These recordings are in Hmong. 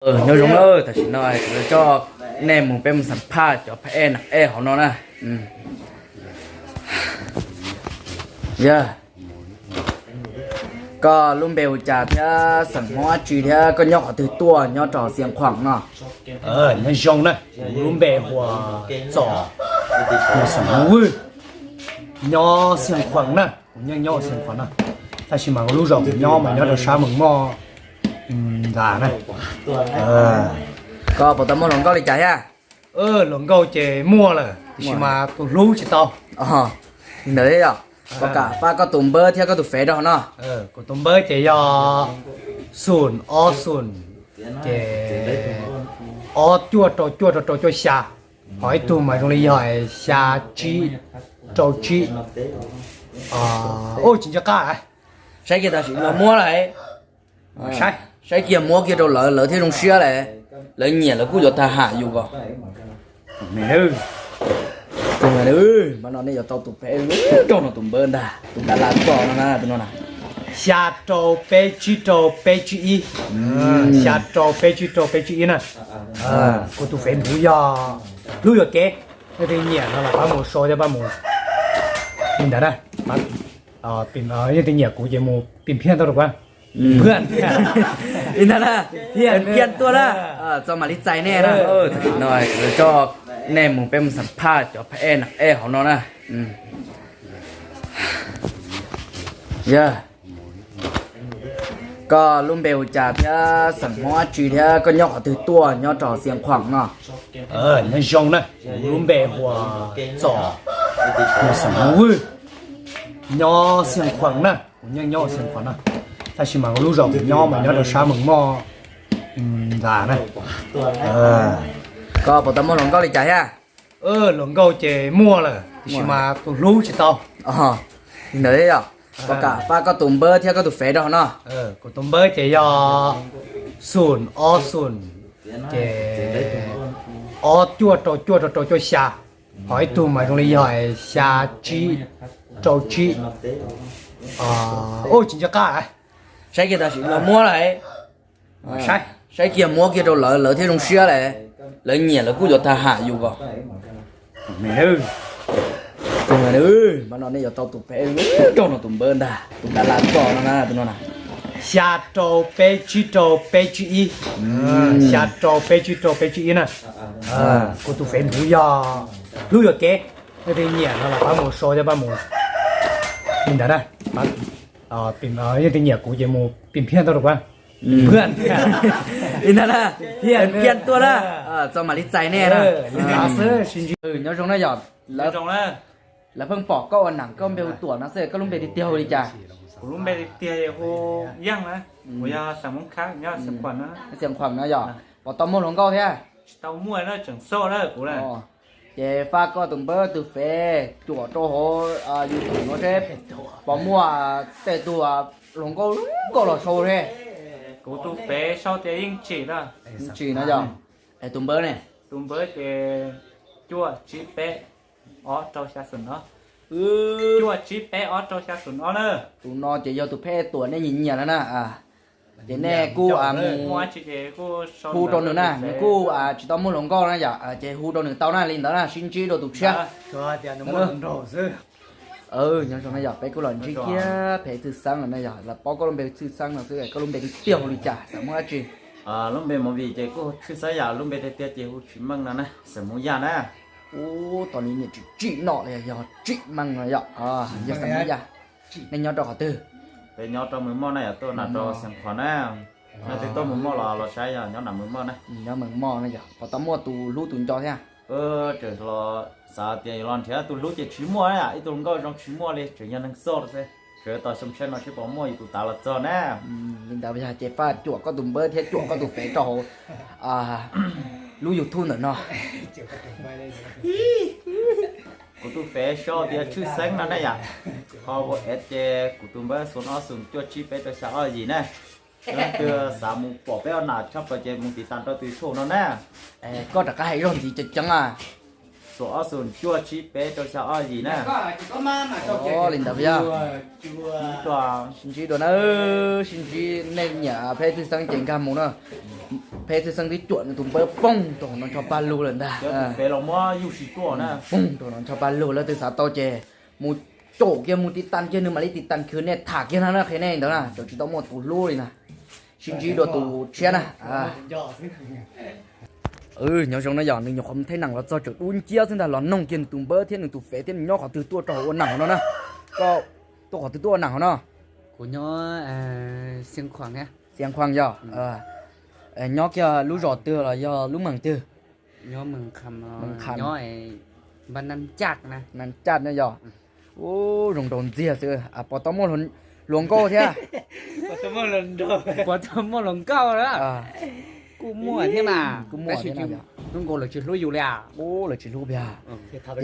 Nyob zoo na, tam sim no kuv coj nej mus, peb mus xam phaj cov phab ej nam ej hauv no na. Yog, koj lub npe hu cas thiab xeem Hmoob dab tsi thiab koj nyob qhov twg tuaj, nyob rau Xiav Khuam no? Nyob zoo na, kuv lub npe hu ua Txom, xeem Hmoob Vwj, nyob Xiav Khuam na, kuv yeej nyob Xiav Khuam na, tab sis mas lub zos kuv nyob mas nyob rau sab Mees Moj ntag na. Koj puas tau muaj hluas nkauj li cas thiab? Hluas nkauj ces muaj lawm tiam sis mas tus hlub tsis tau. Li ntawd thiab yog? Koj kam fab koj tus npawb thiab koj tus fev rau hauv no. Kuv tus npawb ces yog xoom ob xoom, ces ob cuaj rau cuaj rau rau cuaj xya, ho ib tug mas zoo li yog xya tsib rau tsib. Ub, tsis nco qab. Saib kiag tam sim los muab lawm. Saib kiag, muab kiag rau lawv, lawv thiaj zoo siab lawm. Lawv nyiam lawv kuj yuav tag ham yus ko. Mas no nej yuav tau tus peb rau no, tus npawb ntag, tus kav las txos no na, tus no na. Xya rau peb tsib rau peb tsib ib. Xya rau peb tsib rau peb tsib ib na. Kuv tus fev ntuv yog hlub yuam kev. Nej twg nyiam no los pab mus sau thiab pab mus li ntawd na. Nej twg nyiam kuv ces mus pim phiaj tuaj rau kuv. Li ntawd na, phiaj tuaj na, txo mam li txais nej na. Tam sim no kuv coj nej mus, peb mus xam phaj cov phab ej nam ej hauv no na. Yog, koj lub npe hu cas thiab xeem Hmoob dab tsi thiab koj nyob qhov twg tuaj, nyob rau Xiav Khuam no? Nyob zoo na, kuv lub npe hu ua Txom, xeem Hmoob Vwj, nyob Xiav Khuam na, kuv yeej nyob Xiav Khuam na, tab sis mas lub zos kuv nyob mas nyob rau sab Mees Moj ntag na. Koj puas tau muaj hluas nkauj li cas thiab? Hluas nkauj ces muaj lawm tiam sis mas tus hlub tsis tau. Li ntawd thiab yog? Koj kam fab koj tus npawb thiab koj tus fev rau hauv no. Kuv tus npawb ces yog xoom ob xoom, ces ob cuaj rau cuaj rau rau cuaj xya, ho ib tug mas zoo li yog xya tsib rau tsib. Ub, tsis nco qab. Saib kiag tam sim los muab lawm. Saib kiag, muab kiag rau lawv, lawv thiaj zoo siab lawm. Lawv nyiam lawv kuj yuav tag ham yus ko. Mas no nej yuav tau tus peb rau no, tus npawb ntag, tus kav las txos no na, tus no na. Xya rau peb tsib rau peb tsib ib. Xya rau peb tsib rau peb tsib ib na. Kuv tus fev ntuv yog hlub yuam kev. Nej twg nyiam no los pab mus sau thiab pab mus li ntawd na. Nej twg nyiam kuv ces mus pim phiaj tuaj rau kuv. Li ntawd na, phiaj tuaj na, txo mam li txais nej na. Nyob zoo na yog, lawv pheej pom koj ua nam, koj npe hu Tuam no xwb, koj lub npe tiag tiag hu li cas? Kuv lub npe tiag tiag hu Yeej na, kuv yog Xeem Khuam no yog. Puas tau muaj hluas nkauj thiab? Tsis tau muaj na, tseem xoj na kuv na. Ces fab koj tus npawb tus fev cuam rau hauv YouTube no seb puas muaj tej tug hluas nkauj nkauj los sau seb. Kuv tus fev sau tias Yeej Tsim na. Yeej Tsim no yog. Es tus npawb ne? Tus npawb ces cuaj tsib peb ob rau xya xoom ob. Cuaj tsib peb ob rau xya xoom ob na. Tus no ces yog tus phej Tuam nej nyiam nyiam no na. Ces nej kuj mus hu rau nws na, nws kuj tsis tau muaj hluas nkauj na yom, ces hu rau nws tau na, li ntawd na, sib ntsib rau tus tshiab. Nyob zoo na yog, peb kuj los ntsib kiag phem Txwj Xeeb lawm na yog, los paub koj lub npe Txwj Xeeb no xwb, koj lub npe tiag tiag hu li cas, xeem Hmoob dab tsi? Lub npe movie ces kuj Txwj Xeeb yom, lub npe tiag tiag ces hu Tsim Meej no na, xeem Hmoob Yaj na. Ub, tos li niam tsim tsim no los yog Tsim Meej no yom, yog xeem Hmoob Yaj. Nej nyob rau qhov twg? Peb nyob rau Mees Moj na yom, tuaj nam rau Xeev Khuam na. Leej twg tuaj Mees Moj los los saib yog nyob nam Mees Moj na. Nyob Mees Moj na yog, puas tau muaj tus hlub tus nco thiab? Tseem los xav tias yuav los nrhiav tus hlub ces tsis muaj na, ib tug hluas nkauj zoo tsis muaj li, tseem yog neeg xoj xwb. Tseem tos xyoo tshiab no seb puas muaj yus tus tav los txog na. Li ntawd yog ces faj cuam koj tus npawb thiab cuam koj tus fev rau hauv lub YouTube ntawm no. Kuv tus fev sau tias Tshwj Xeeb no na yom. Ho ua es ces kuv tus npawb xoom ob xoom cuaj tsib peb rau xya ob yim na. Leej twg xav mus pom peb ua nam tshaj plaws ces mus tiv tas rau tus YouTube no na. Koj rov qab hais zog ntxiv ceev ceev a. Xoom ob xoom cuaj tsib peb rau xya ob yim na. Li ntawd yog. Sib ntsib dua na, sib ntsib nej nyiam pheb txwj xeeb ces nkag mus na. Pheb txwj xeeb twb cuam nws tus npawb poog rau hauv no ncho paj lug lawm ntag. Poog rau no ncho paj lug, lawv twb xav tau ces mus caum kiag mus tiv tas kiag nws mam li tiv tas khwv nej tham kiag no na, qhia nej ntawd na, tseem tsis tau muaj tus hlub li na. Sib ntsib dua tus tshiab na. Nyob zoo na yog nws nyuam qhuav theb nees los txog tseem dub nciab xwb ntag, los noog kiag nws tus npawb thiab nws tus fev thiab nws nyob qhov twg tuaj rau hauv ua nees hauv no na. Koj tuaj qhov twg tuaj ua nees hauv no? Kuv nyob Xia Khuam yog. Nyob kiag lub zos twg los yog lub mees twg? Nyob Mees Kham, nyob Npab Nab Caj na yog. Ub, zoo nraug ntxiag xwb. Puas tau muaj hluas nkauj thiab? Puas tau muaj hluas nkauj na? Kuj muaj thiab mas, kuj muaj tab sis hluas nkauj lawv tsis hlub yus li. Ub, lawv tsis hlub li.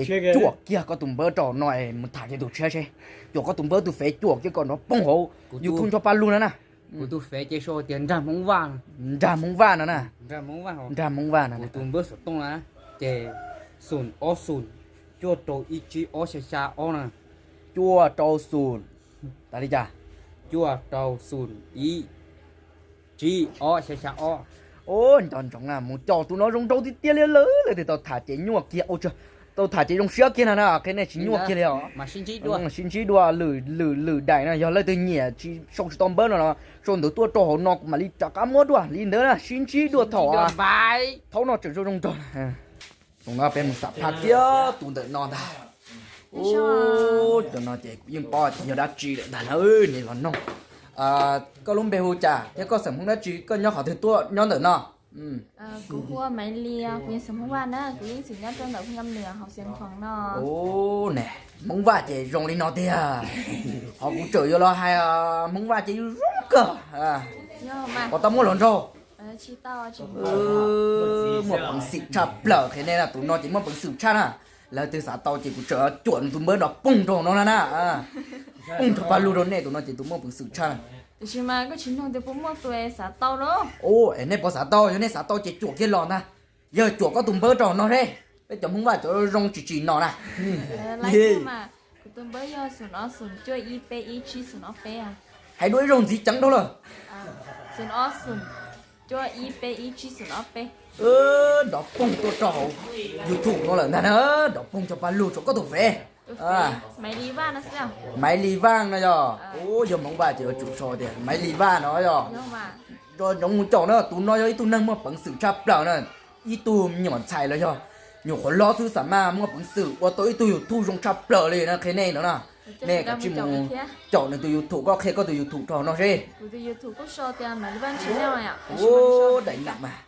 Ces cuam kiag koj tus npawb rau no es mus tham kiag tus tshiab seb. Cuam koj tus npawb tus fev cuam kiag kom nrov poog hauv YouTube ncho paj lug no na. Kuv tus fev ces sau tias Nrag Hmoob Vaj. Nrag Hmoob Vaj no na. Nrag Hmoob Vaj no. Kuv tus npawb xov tooj na, ces xoom ob xoom cuaj rau ib tsib ob xya xya ob na. Cuaj rau xoom, tas li cas? Cuaj rau xoom ib tsib ob xya xya ob. Ub, nco ntsoov na, mus caum tus no zoo nraug tiag tiag li lawm, lawv twb tau tham ces nyuaj kiag, tau tham ces zoo siab kiag no na, qhia nej tsis nyuaj kiag li os. Sib ntsib dua lwm lwm lwm daim no, yog leej twg nyiam tsis sau tsis tau npawb no los sau ntawv tuaj rau hauv no kuv mam li rov qab muab dua li ntawd na, sib ntsib dua thaum thaum no tseem zoo zoo nraug. Thaum no peb mus xam phaj kiag tus ntawm no ntag. Ub, cov no ces kuv yeej paub tias yog dab tsi lawm ntag na, nej los noog. Koj lub npe hu cas thiab koj xeem Hmoob dab tsi, koj nyob qhov twg tuaj nyob ntawm no? Kuv hu ua Maiv Lis, kuv yog xeem Hmoob Vaj na, kuv yeej tseem nyob rau ntawm Phoo Yam Nws hauv Xeev Khuam no. Ub, ne, Hmoob Vaj ces zoo li no tiag. Qhov kuv tseem yuav los hais, Hmoob Vaj ces zoo kawg. Puas tau muaj hluas nraug? Muaj peev xwm tshaj plaws, qhia nej na, tus no ces muaj peev xwm tshaj na. Lawv twb xav tau ces kuv tseem cuam nws tus npawb no poog rau no na na. Poog rau paj lug rau nej, tus no ces tus muaj peev xwm tshaj na. Tiam sis mas koj tsis nug tias puas muaj tus xav tau los? Ub, es nej puas xav tau? Yog nej xav tau ces cuam kiag los ntag. Yog cuam koj tus npawb rau no seb, peb cov Hmoob Vaj cov zoo tsis tsim no na. Kuv tus npawb yog xoom ob xoom cuaj ib peb ib tsib xoom ob peb. Hais dua ib zaug ntxiv ceev dhau lawm. Xoom ob xoom cuaj ib peb ib tsib xoom ob peb. Nrov poog tuaj rau hauv YouTube no lawm ntag na, nrov poog rau paj lug rau koj tus fev. Maiv Lis Vaj no yog, yog Hmoob Vaj ces yuav tsum sau tias Maiv Lis Vaj no yog. Nco ntsoov mus caum na, tus no yog ib tug neeg muaj peev xwm tshaj plaws na, ib tug me nyuam ntxhais los yog nyuam qhuav hlob xwb xav mas muaj peev xwm ua tau ib tug YouTube zoo tshaj plaws li na, qhia nej no na. Nej kav tsij mus caum nws tus YouTube, koj qhia koj tus YouTube rau no seb. Daim neeg mas,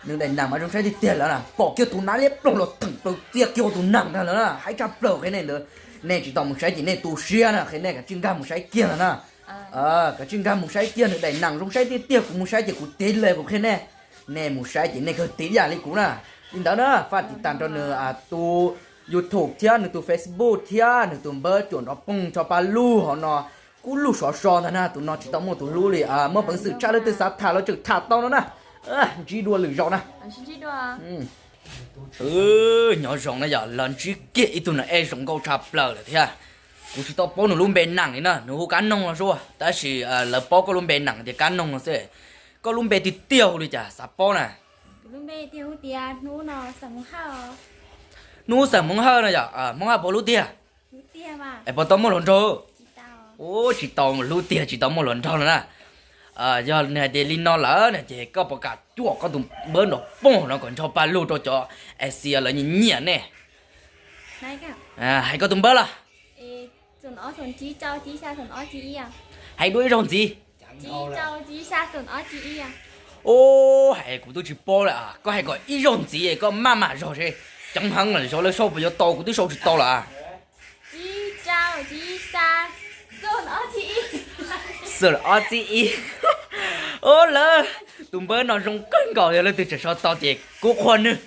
nws daim neeg mas zoo saib tiag tiag lawm na, pom kiag tus nab liab ploog los theem plaws txia kiag ua tus neeg ntag lawm na, haib tshaj plaws qhia nej ntawd. Nej tsis tau mus saib ces nej tu siab na, qhia nej kav tsij nkag mus saib kiag ntag na. Kav tsij nkag mus saib kiag, nws daim neeg zoo saib tiag tiag, kuv mus saib ces kuv tiv li kuv qhia nej. Nej mus saib ces nej kawg tiv ib yam li kuv na. Li ntawd na, faj tiv tas rau nws tus YouTube thiab nws tus Facebook thiab nws tus npawb cuam nrov poog rau paj lug hauv no. Kub lug sov so ntag na, tus no tsis tau muaj tus hlub li, muaj peev xwm tshaj, lawv twb xav tham los tseem tham tau no na. Ntsib dua lwm zaus na. Nyob zoo na yog los ntsib kiag ib tug neeg ej zoo nkauj tshaj plaws lawm thiab. Kuv tsis tau paub nws lub npe nees li na, nws hu Kab Noog no xwb, tab sis lawv paub koj lub npe nees tias Kab Noog no xwb. Koj lub npe tiag tiag hu li cas xav paub na? Hnub xeem Hmoob Hawj no yog Hmoob Hawj puas hlub tiag? Es puas tau muaj hluas nraug? Ub, tsis tau hlub tiag, tsis tau muaj hluas nraug no na. Yog nws hais tias li no lawm no ces koj puas kam cuam koj tus npawb nrov poog no kom nrog paj lug rau cov Asia lawv nyiam nyiam ne? Hais koj tus npawb los? Hais dua ib zaug ntxiv. Ub, hais kuv twb tsis paub lawm, koj hais kom ib zaug ntxiv koj maj mam zog seb. Ceev heev lawm, xyov lawv sau puas yuav tau, kuv twb sau tsis tau lawm. Ob txib ib. Ub, lawv tus npawb no zoo kawg nkaus, yog leej twg tseem sau tau ces kuv qhuas nws.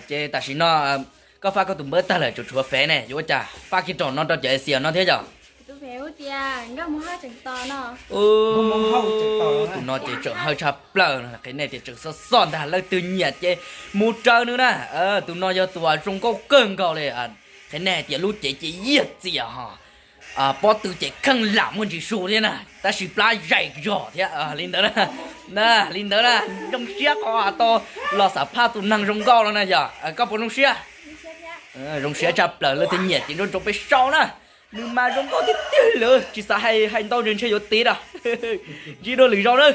Ces tam sim no koj faj koj tus npawb tag lawm, tsuas tshuav fev ne, yuav ua cas faj kiag rau no rau cov Asia no thiab yog? Tus no ces tseem hawj tshaj plaws, qhia nej tias tseem xob xoj ntag, leej twg nyiam ces mus raws nws na. Tus no yog tus zoo nkauj kawg nkaus li. Qhia nej tias lub cev ces yiag txias ho, pob tw ces kheej lam muaj ntsis su thiab na, tab sis plab zaim zog thiab li ntawd. Li ntawd na, zoo siab qhov tau los xam phaj tus neeg zoo nkauj no na yog. Koj puas zoo siab? Zoo siab tshaj plaws, leej twg nyiam ces nrog nrog peb sau na. Nws mas zoo nkauj tiag tiag li, tsis xav hais ntau ntshe yuav tiv na. Ntsib dua lwm zaus na.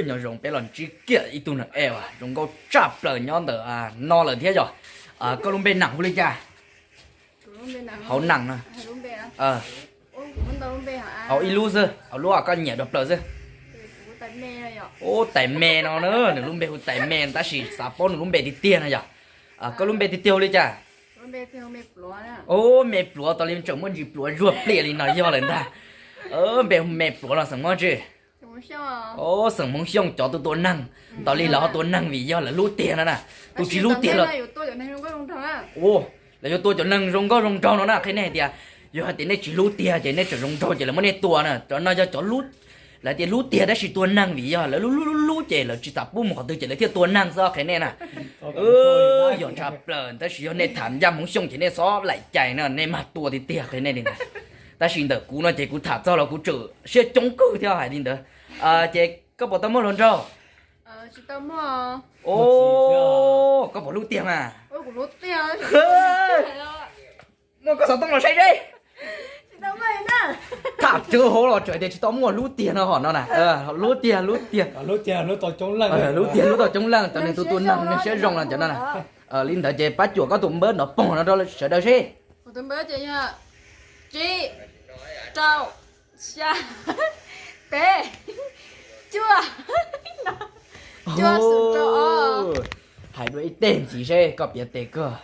Nyob zoo, peb los ntsib kiag ib tug neeg ej uas zoo nkauj tshaj plaws nyob ntawm no lawm thiab yog. Koj lub npe nam hu li cas? Hauv nam no. Hauv ib lub xwb, hauv lub koj nyiam dua plaws xwb. Ub, Tais Me no na, nws lub npe hu Tais Me tab sis xav paub nws lub npe tiag tiag no yog. Koj lub npe tiag tiag hu li cas? Ub, Me Pluav, tos li tseem muaj ntsis pluav zuag pliam li no yog lawm ntag. Npe hu Me Pluav no xeem Hmoob tsi? Xeem Hmoob Xyooj, cov tus tua neeg. Tos li lawv ho tua neeg vim yog lawv hlub tiag no na. Tus tsis hlub tiag los, lawv yuav tua cov neeg zoo nkauj zoo nraug no na. Qhia nej hais tias yog hais tias nej tsis hlub tiag ces nej tseem zoo nraug ces lawv muab nej tua na. Cov no yog cov hlub, lawv tias hlub tiag tab sis tua neeg vim yog lawv hlub hlub hlub ces lawv tsis xav pub mus qhov twg ces lawv thiaj tua neeg xwb, qhia nej na. Yog tshaj plaws, tab sis yog nej tham ncaj Hmoob Xyooj ces nej xob laim cai na, nej mag tua tiag tiag, qhia nej li ntawd. Tab sis ntawm kuv no ces kuv tham txog los kuv tseem siab coob kawg thiab hais li ntawd. Ces koj puas tau muaj hluas nraug? Koj puas hlub tiag mas? Muaj koj xov tooj los saib seb. Tham txog hauv los tseem tias tsis tau muaj, hlub tiag no hom no na. Hlub tiag, hlub tiag. Hlub tiag hlub tau coob leej, cov neeg tus tua neeg siab zoo no cov no na. Li ntawd ces pab cuam koj tus npawb nrov poog no rau sawv daws seb. Tsib, rau, xya, peb, cuaj, cuaj xoom rau ob. Hais dua ib teg ntxiv seb koj piav tes kawg.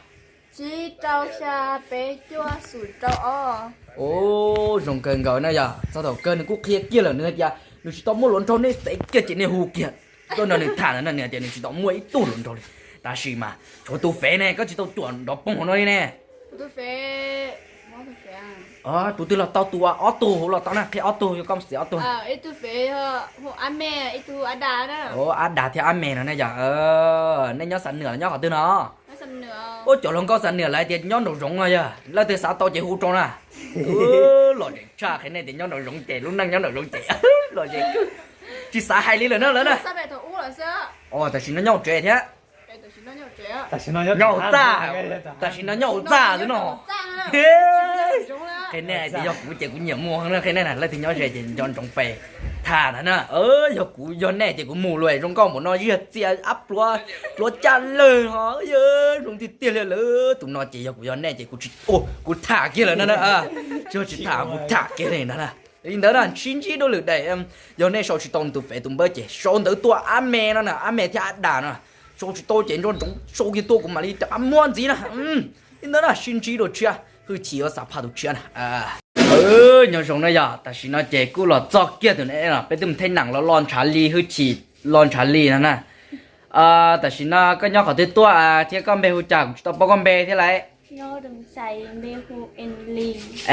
Tsib, rau, xya, peb, cuaj, xoom rau ob. Ub, zoo kawg nkaus na yog. Txog thaum kawg nws kuj qhia kiag lawm, nws hais tias nws tsis tau muaj hluas nraug, nej xav kiag ces nej hu kiag. Koj nrog nws tham no nws hais tias nws tsis tau muaj ib tug hluas nraug li. Tab sis mas tshuav tus fev ne, koj tsis tau cuam nrov poog hauv no li ne. Tus twg los tau, tus ob tug hauv los tau na, qhia ob tug, yog koj xiv ob tug. Ab Das thiab Ab Me no ne yog. Nej nyob Xam Nwam los nyob qhov twg no? Ub, cov hluas nkauj Xam Nwam lawv tias nyob nraum zoov no yog, leej twg xav tau ces hu rau na. Lom zem tshaj, qhia nej tias nyob nraum zoov ces lub neej nyob nraum zoov ces lom zem kawg. Tsis xav hais li lawm na lawv na. Tam sim no nyob hauv tsev thiab. Nyob hauv txaj, tam sim no nyob hauv txaj xwb no. Qhia nej tias yog kuv ces kuv nyiam mus heev na, qhia nej na, leej twg nyob ze ces nco ntsoov pes tham ntag na. Yog kuv yog nej ces kuv mus lawm, zoo nkauj npaum no, yog txias ab pluav, pluav caj lawg ho, zoo tiag tiag li lawm. Tus no ces yog kuv yog nej ces kuv tsis, kuv tham kiag lawm na, tsis yog tsis tham, kuv tham kiag li ntag na. Li ntawd na, sib ntsib dua lwm daim, yog nej sau tsis tau tus fev tus npawb ces sau ntawv tuaj Ab Me no na, Ab Me thiab Ab Das no. Sau tsis tau ces nco ntsoov sau kiag tuaj kuv mam li rov qab muab ntxiv na. Li ntawd na, sib ntsib dua tshiab, hwj chim yuav xam phaj tus tshiab na. Nyob zoo na yog, tam sim no ces kuj los txog kiag tus ne los peb twb mus thej nam los lo ntshav li, hwj chim lo ntshav li no na. Tam sim no koj nyob qhov twg tuaj thiab koj npe hu cas, kuv tsis tau paub koj npe thiab lauj.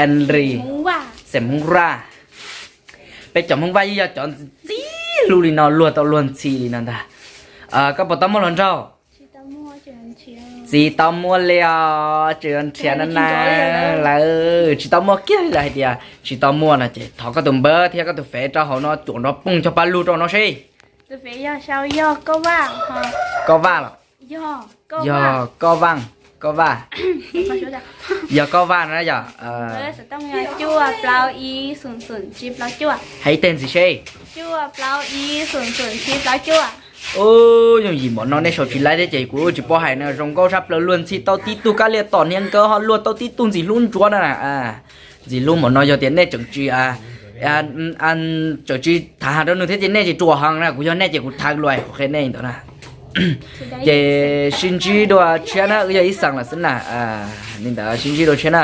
Anri, xeem Hmoob Vaj. Peb cov Hmoob Vaj yeej yog cov ntxim hlub li no, luag tau luag ntxhi li no ntag. Koj puas tau muaj hluas nraug? Tsis tau muaj li os, tseem nrhiav na na. Lawv tsis tau muaj kiag li lawm, hais tias tsis tau muaj no ces thov koj tus npawb thiab koj tus fev rau hauv no, cuam nrov poog cog paj lug rau no seb. Koj Vaj los? Yog Koj Vaj, Koj Vaj. Yog Koj Vaj no yog. Cuaj plaub ib xoom xoom tsib plaub cuaj. Hais ib teg ntxiv seb. Cuaj plaub ib xoom xoom tsib plaub cuaj. Yooj yim npaum no nej sau tsis laib thiab ces kuv tsis paub hais no, zoo nkauj tshaj plaws, luag ntxhi tau tib tug kab lia tom hniav nkawd, ho luag tau tib tug ntxim hlub ntsuav na. Ntxim hlub npaum no yog tias nej tseem tsis, tseem tsis tham rau nws thiab ces nej tsis ruam heev na, kuv yog nej ces kuv tham luag qhia nej ntawd na. Ces sib ntsib dua tshiab na, wb yog ib xeem lawm xwb na. Li ntawd sib ntsib dua tshiab na.